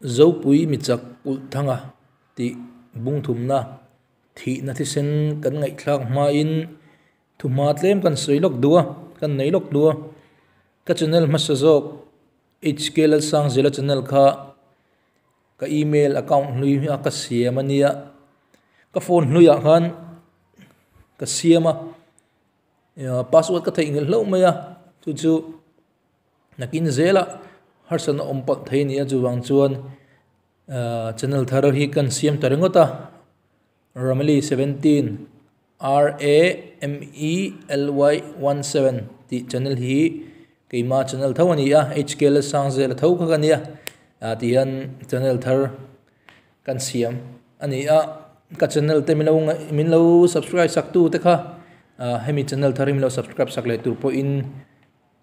Zopui michak ulh thanga tih bung thumna thihna thisen kan ngaihthlak hmain thuhma tlem kan sawi lawk duh a, kan nei lawk duh a. Ka channel hmasa zawk HK Lalsangzela channel kha ka email account hlui a ka siam a nia, ka phone hluiah khan ka siam a, password ka theihnghilh hlauh mai a, chu chu. Nakin zela harsatna awm palh thei a ni a, chuvang chuan channel thar hi kan siam ta ringawt a, Rameli 17 R A M E L Y 17 tih channel hi keima channel tho a ni a, HK Lalsangzela tho kha ka nia tih hian channel thar kan siam a ni a, ka channel te min lo subscribe sak tu te kha hemi channel thar hi min lo subscribe sak leh tur pawhin.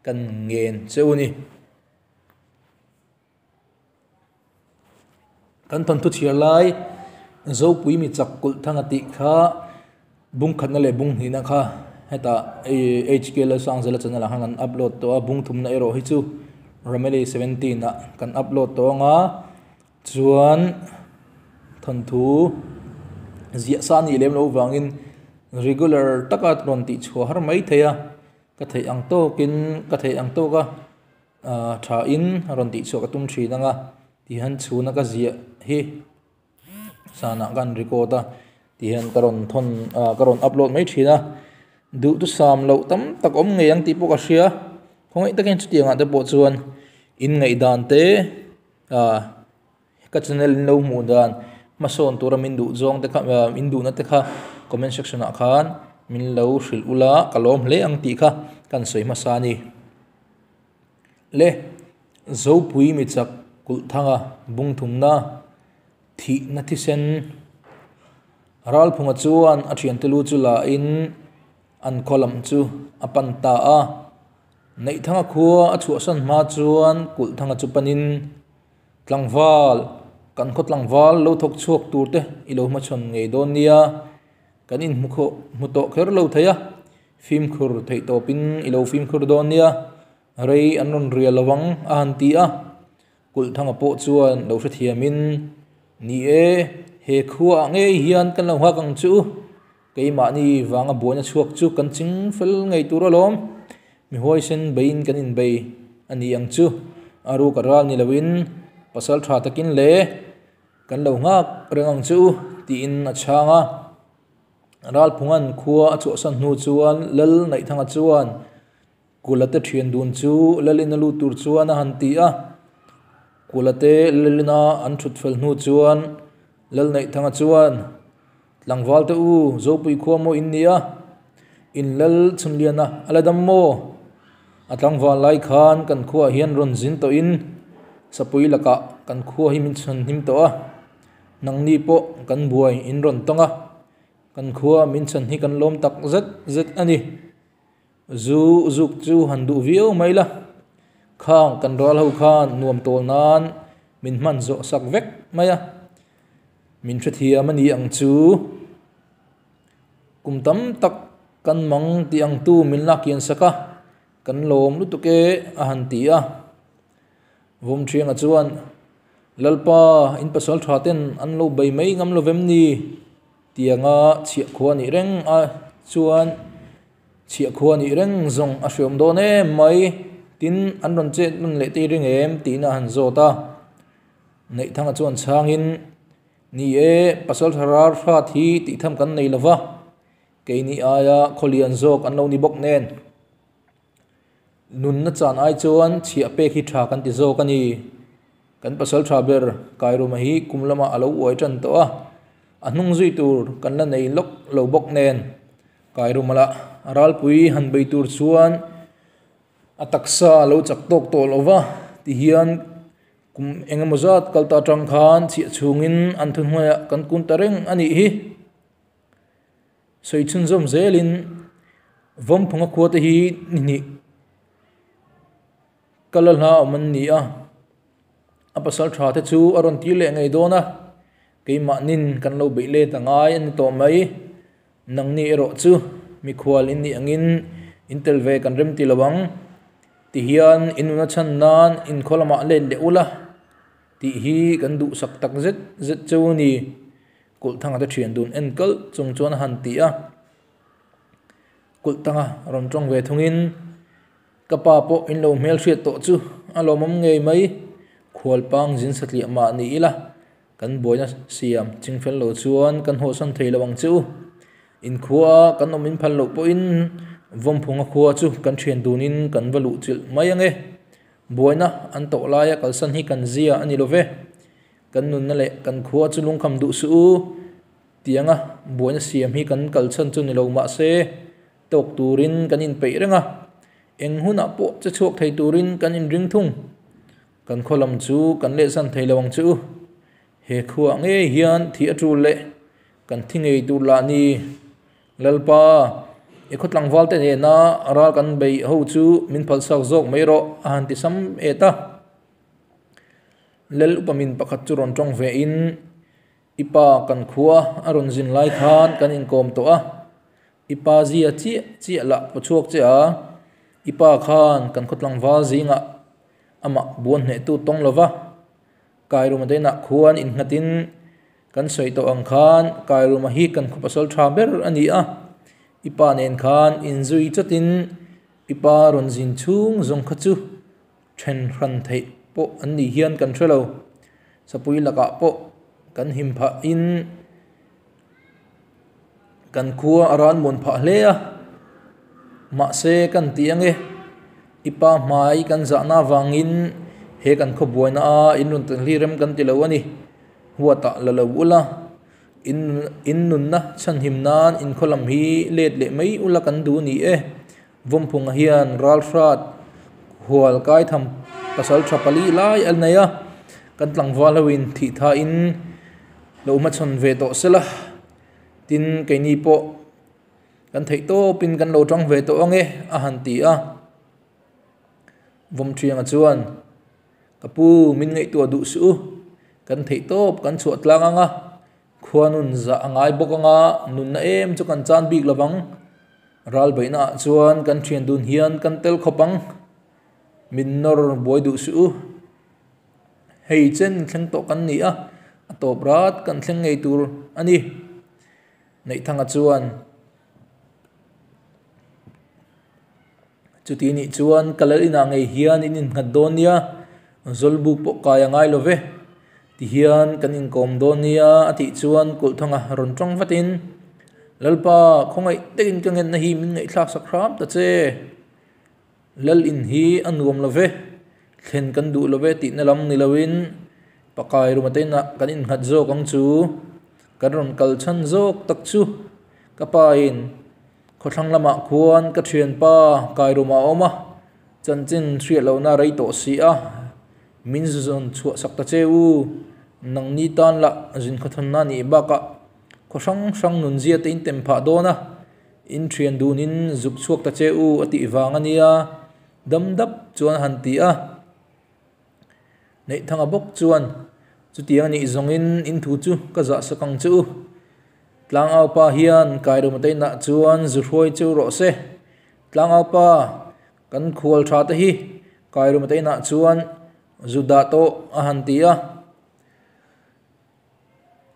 Kan ngen che u ni. Kan thawnthu chhiar lai Zopui mi chak kulh thang a tih kha bung khatna leh bung hnihna kha hetah HK Lalsangzela channel ah khan kan upload tawh a, bung thumna erawh hi chu Rameli 17 ah kan upload tawh ang a, chuan thawnthu ziah sa a nih lem loh vangin regular taka rawn tih chhuah har mai thei a. Ka theih ang tawkin ka theih ang tawka tha in a rawn tih chhuah ka tum thin ang a tihian chhuna ka ziah hi sanah ka han record a tihian ka rawn thawn ah ka rawn upload mai thin a duh chu sam loh tam tak awm ngei ang tih pawh ka hria khawngaih takin chutiang ah te pawh chuan in ngaihdan te ah Ka channel in lo hmuh dan hmasawn tura min duh zawng te kha min duhna te kha comment section ah khan min lo hrilh ula ka lawm hle ang tih kha kan sawi hmasa a ni. Le Zopui mi chak kulh thanga bung thumna thihna thisen Ralphunga chuan a thiante lu chu la in an khaw lam chu a pan ta a, Neihthanga khua a chhuahsan hma chuan kulh thanga chu panin Tlangval, kan khaw tlangval lo thawk chhuak tur te i lo hmachhawn ngei dawn nia, kan inhmu khawh hmu tawh kher lo thei a, fimkhur theih tawpin i lo fimkhur dawn nia, rei an rawn rial lo ang a han ti a, Kulhthanga pawh chuan lo hrethiamin, Ni e, he khuaah ngei hian kan lo nghak ang chu, keimahni vanga buaina chhuak chu kan ching fel ngei tur alawm, Mi huaisen beiin kan inbei a ni ang chu, a ruk a ral ni loin pasal tha takin le kan lo nghak reng ang chu tiin a chhang a. Ralphunga'n khua a chhuahsan hnu chuan Lal Naihthanga chuan Kula te thian dun chu Lalin a lut tur chuan a han ti a. Kula te Lalina an thut fel hnu chuan Lal Naihthanga chuan Tlangval te u, Zopui khua maw in nia? In lal chhunliana a la dam maw? A tlangval lai khan kan khuaah hian rawn zin tawhin Sapui lakah kan khua hi min chhan hnim tawh a, nangni pawh kan buai in rawn tawng a, kan khua min chhan hi kan lawm tak zet zet a ni. Zu zuk chu han duh viau mai la, khang kan ral ho khan nuam tawl nan min hman zawh sak vek mai a. Min hrethiam a ni ang chu. Kum tam tak kan mang tih ang tu min lak kian sak a, kan lawm lutuk e a han ti a. Vawmthianga chuan, Lalpa, in pasal tha ten an lo bei mai ngam lo vem ni? Tianga chhiah khua nih reng a chuan chhiah khua nih reng zawng a hreawm dawn em mai, tin an rawn chet nawn leh tei ring em? tiin a han zawt a. Neihthanga chuan chhangin, Ni e, pasal tha rar hrat hi tih tham kan nei lova, keini aia khawlian zawk an lo ni bawk nen. Nunna chan ai chuan chhiah pek hi tha kan ti zawk a ni. Kan pasal tha ber Kairuma hi kum lamah a lo uai tan tawh a, a hnung zui tur kan la nei lawk lo bawk nen. Kairuma lah ralpui han bei tur chuan a taksa a lo chak tawk tawh lova tihian Kum eng emaw zat kal ta atang khan chhiah chhungin an thuhnuaiah kan kun ta reng a nih hi. Sawi chhunzawm zelin Vawmphunga khua te hi ni hnih kal a hla awm an ni a, a pasal tha te chu a rawn tir leh ngei dawn a, keimahnin kan lo beih let a ngai a ni tawh mai. Nangni erawh chu mikhual in nih angin in tel ve kan rem ti lo ang. Tihian in nuna chhan nan in khaw lamah let leh ula. Tih hi kan duhsak tak zet zet cheu a ni, Kulhthanga te thian dun en kalh chung chuan a han ti a. Kulhtanga rawn tawng ve thungin, Ka pa pawh in lo hmelhriat tawh chu a lawmawm ngei mai, khualpang zin satliah mah ni ila kan buaina siam chingfel lo chuan kan hawhsan thei lo ang che u. Inkhua kan awm in phal loh pawhin Vawmphunga khua chu kan thian dunin kan va luh chilh mai ange. Buaina an tawh laia kalsan hi kan zia a ni lo ve. Kan nunna leh kan khua chu lungkham duh suh u. Tianga buaina siam hi kan kalchhan chu ni lo mah se, tawk turin kan inpeih reng a. Eng hunah pawh che chhuak thei turin kan inring thung. Kan khaw lam chu kan lehsan thei lo ang che u. He khuaah ngei hian thih a tul leh kan thi ngei tur lah ni. Lalpa, i khaw tlangval te nena ral kan beih ho chu min phalsak zawk mai rawh a han ti sam et a. Lal upa min pakhat chu rawn tawng ve in, I pa kan khua a rawn zin lai khan kan inkawm tawh a, i pa zia chiah chiah lah paw chhuak che a, i pa khan kan khaw tlangval zingah amah buan hnehtu tawng lova Kairuma te inah khuan innghatin kan sawi tawh ang khan Kairuma hi kan khaw pasal tha ber a ni a, i pa nen khan inzui chawtin i pa rawn zin chhung zawng kha chu then hran theih pawh an nih hian kan hre lo. Sapui lakah pawh kan him phahin kan khua a ran muan phah hle a, mahse kan ti ange i pa hmai kan zahna avangin he kan khaw buaina a in rawn tan hli rem kan ti lo a ni, huatah la lo ula in in nunna chhanhim nan in khaw lam hi let leh mai ula kan duh ni e, Vawmphunga hian ralhrat hual kaitham pasal tha pali lai a nei a, kan tlangval ho in thih thain lo hmachhawn ve tawh sela, tin keini pawh kan theih tawpin kan lo tang ve tawh ange a han ti a. Vawmthianga chuan ka pu min ngaihtuah duh suh u, kan theih tawp kan chhuah tlang anga khua nun zah a ngai bawk anga nunna em chu kan chan bik lovang. Ral beihna ah chuan kan thian dun hian kan tel khawp ang, min nawr buai duh suh u. Hei chen thleng tawh kan ni a, a tawp rat kan thleng ngei tur a ni. Neihthanga chuan chuti nih chuan ka lal inah ngei hian in innghat dawn nia, Zawlbuk pawh kai a ngai lo ve. Tihian kan inkawm dawn nia a tih chuan Kulhthanga rawn tawng vatin, Lalpa, khawngaih takin ka ngenna hi min ngaihthlak sak hram ta che. Lal in hi a nuam lo ve, thlen kan duh lo ve tihna lam ni loin pakai ruma te inah kan innghat zawk ang chu. Kan rawn kal chhan zawk tak chu ka pa in khawthlang lamah khuan ka thianpa kai ruma a awm a, chanchin hriat lohna rei tawh si a. Min zawn chhuah sak ta che u, nangni tan lah zin khawthawnna nih bakah khaw hrang hrang nunzia te in tem phah dawn a, in thian dunin zuk chhuak ta che u a tih vang a nia, dam dap chuan a han ti a. Neihthanga bawk chuan chutiang a nih zawngin in thu chu ka zah sak ang che u, Tlangaupa hian Kairumate inah chuan zu hruai cheu rawh se, Tlangaupa Kan khual tha te hi Kairuma te inah chuan zu dah tawh a han ti a.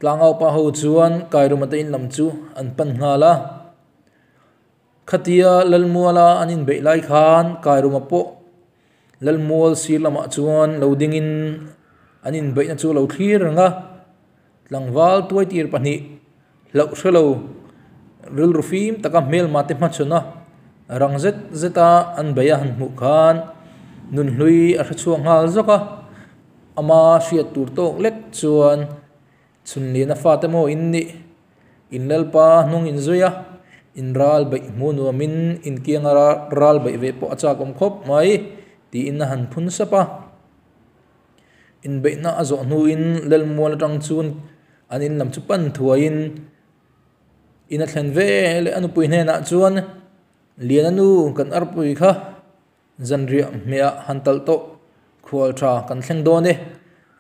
Tlangaupa ho chuan Kairuma te in lam chu an pan nghal a. Khatia Lalmuala an inbeih lai khan Kairuma pawh Lalmual sir lamah chuan lo dingin an inbeihna chu a lo thlir reng a. Tlangval tuaitir pahnih hlauh hre lo rilru fim taka hmelma te hmachhawn a, rang zet zet a an bei a han hmuh khan nunhlui a hre chhuak nghal zawk a, ama hriat tur tawk lek chuan chhunliana fate maw in nih, in lalpa hnung in zui a, in ral beih hmu nuamin in kianga ral beih ve pawh a chak awm khawp mai tiin a han phun sap a. Inbeihna a zawh hnuin Lalmual atang chuan an in lam chu pan thuaiin in a thlen ve leh a nupui hnenah chuan Liana nu kan arpui kha zanriah hmehah han talh tawh khual tha kan thleng dawn e,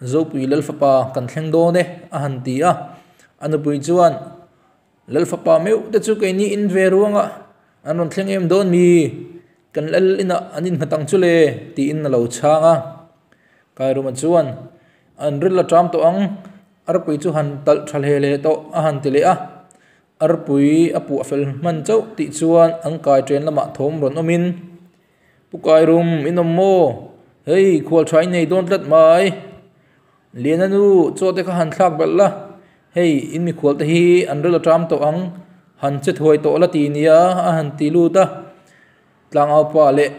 Zopui Lalfapa kan thleng dawn e a han ti a, a nupui chuan Lalfapa meuh te chu keini in ve ruangah an rawn thleng em dawn mi? Kan lal inah an innghat ang chu le? tiin a lo chhang a. Kairuma chuan, An ril a ṭam tawh ang, arpui chu han talh ṭha hle hle tawh a han ti leh a. Arpui a puah fel hman chauh tih chuan an kai ṭen lamah thawm rawn awmin, Pu Kairum, in awm maw? Hei, khual ṭha in nei dawn tlat mai. Liana nu, chaw te kha han thlak belh la, hei, in mikhual te hi an ril a ṭam tawh ang, han che thuai tawh la ti nia a han ti lut a. Tlangaupa leh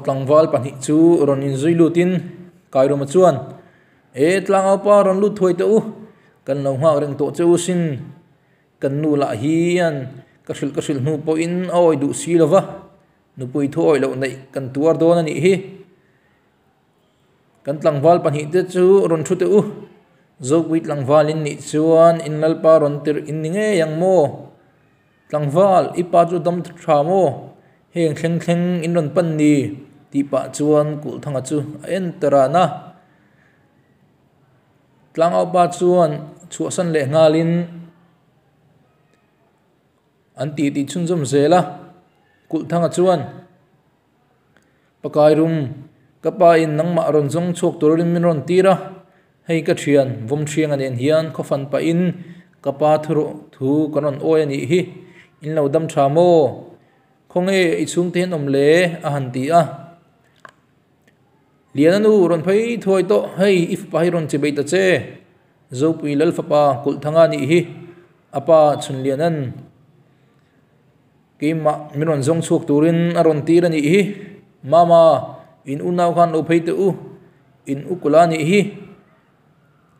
Tlangval pahnih chu rawn inzui lutin Kairuma chuan, E Tlangaupa rawn lut thuai teh u, kan lo nghak reng tawh che u sin, kan nu lah hian ka hrilh ka hrilh hnu pawhin a awi duh si lo va, nupui thu awih loh neih kan tuar dawn a nih hi. Kan tlangval pahnih te chu rawn thu teh u, Zopui tlangval in nih chuan in Lalpa rawn tirh in ni ngei ang maw? Tlangval, i pa chu dam tha maw? Heng thleng thleng in rawn pan ni? tih pah chuan Kulhthanga chu a en ta ran a. Tlangaupa chuan chhuahsan leh nghalin an titi chhunzawm zel a. Kulhthanga chuan, Pakai rum, ka pa in nangmah rawn zawng chhuak turin min rawn tir a, hei ka thian Vawmthianga nen hian khaw fan pahin ka pa thu rawh thu kan rawn awi a nih hi, in lo dam tha maw? Khawnge i chhungte hian awm le? a han ti a. Liana nu rawn phei thuai tawh, hei i fapa hi rawn chi bei ta che, Zopui Lal fapa Kulhthanga nih hi, a pa Chhunliana'n. Keimah min rawn zawng chhuak turin a rawn tir a nih hi. Mama, in unau khan lo phei teh u, in u kula a nih hi.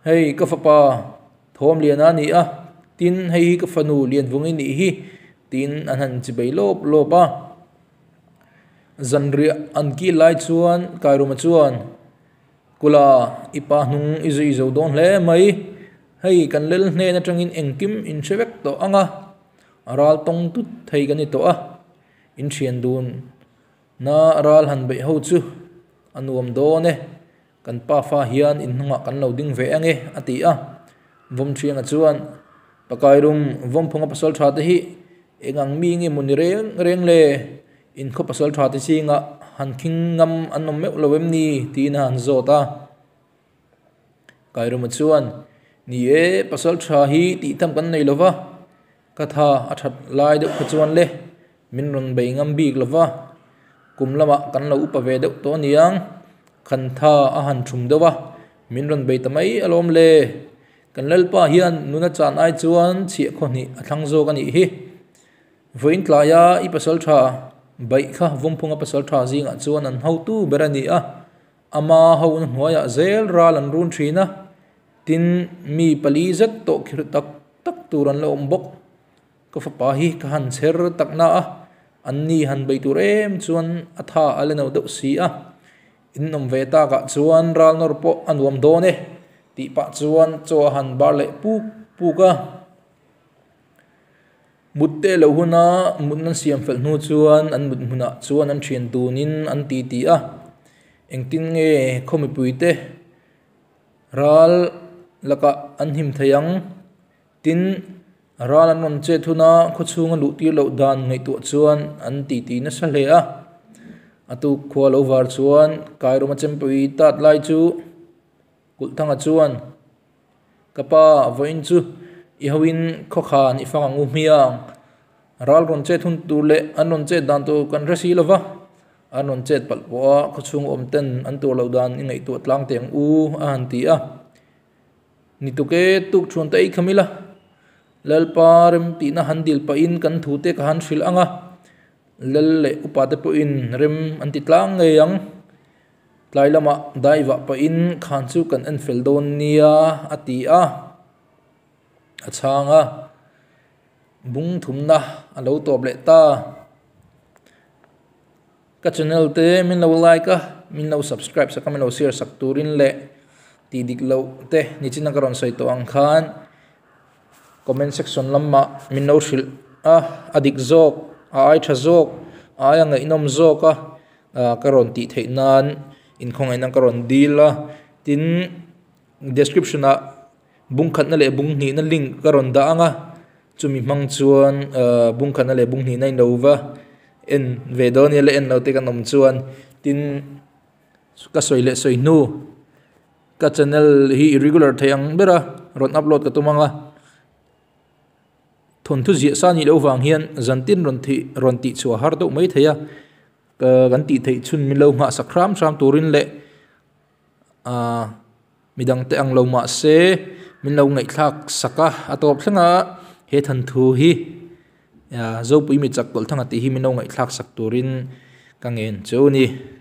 Hei ka fapa Thawmliana a ni a, tin hei hi ka fanu Lianvungi nih hi, tiin an han chi bei lawp lawp a. Zanriah an kil lai chuan Kairuma chuan, Kula, i pa hnung i zui zo dawn hle mai. Hei kan lel hnen atangin engkim in hre vek tawh ang a. A ral tawng tut thei kan ni tawh a, in thian dun na ral han beih ho chu a nuam dawn e, kan pa fa hian in hnungah kan lo ding ve ang e a ti a. Vawmthianga chuan, Pakairum, Vawmphunga pasal tha te hi eng ang mi nge maw ni reng reng le, in khaw pasal tha te zingah han khing ngam an awm meuh lo em ni? tiin a han zawt a. Kairuma chuan, Ni e, pasal tha hi tih tham kan nei lo va, ka tha a that lai deuh kha chuan le, min rawn bei ngam bik lo va, kum lamah kan lo upa ve deuh tawh aniang, khan tha a han thum deuh a, min rawn bei ta mai alawm le, kan Lalpa hian nuna chan ai chuan chhiah khaw hnih a thlang zawk a nih hi. Vawiin tlaia i pasal tha baih kha Vawmphunga pasal tha zingah chuan an hotu ber a ni a, Ama ho na hnuaiah zel ral an run thin a, tin mi pali zet tawh khirh tak tak tur an la awm bawk. Ka fapa hi ka han chher tak na a, an ni han bei tur em chuan a tha a la no deuh si a, in awm ve takah chuan ral nawr pawh a nuam dawn e tih pah chuan chaw a han bar leh puk puk a. Mut te lo huna mut nan siam fel hnu chuan an mut hmunah chuan an thian tunin an ti ti a, engtin nge khaw mipuite ral lakah an him thei ang? Tin, ral an rawn chet huna khaw chhunga luh tir loh dan ngaihtuah chuan an ti ti nasa hle a. A tuk khua lo var chuan Kairuma chempui tat lai chu Kulhthanga chuan, Ka pa, vawiin chu i hoin khawkhan i fang ang u hmiang. Ral rawn chet hun tur leh an rawn chet dan tur kan hre si lo va, an rawn chet palh pawh a khawchhung awm ten an tur loh dan i ngaihtuah tlang teh ang u, a han ti a. Ni tuk e, tuk thuan ta ei kham ila, Lalpa rem tihna han dil pahin kan thu te ka han hrilh ang a, Lal leh upa te pawhin rem an ti tlang ngei ang. Tlai lamah dai vah pahin khan chu kan en fel dawn nia a ti a, a chhang a, bung thumna a lo tawp leh ta. Ka channel te min lo like a, min lo subscribe sak a, min lo share sak turin leh tih dik loh te nichina ka rawn sawi tawh ang khan comment section lamah min lo hrilh a, a dik zawk, a ai tha zawk, a aia ngaihnawm zawk a. ah ka rawn tih theih nan inkhawngaihna ka rawn dil a tin description ah bung khatna leh bung hnihna link ka rawn dah ang a chumi hmang chuan ah bung khatna leh bung hnihna in lo va en ve dawn nia la en lo te kan awm chuan tin ka sawi leh sawi hnu. Ka channel hi irregular thei ang ber a, rawn upload ka tum ang a. Thawnthu ziah sa nih loh vang hian zantin rawn thih rawn tih chhuah har deuh mai thei a, ka kan tih theih chhun min lo nghah sak hram hram turin leh ahh midang te ang lo mah se min lo ngaihthlak sak a, a tawp thleng a he thanthu hi Zopui mi chak tawlh thanga tih hi min lo ngaihthlak sak turin ka ngen cheu a ni.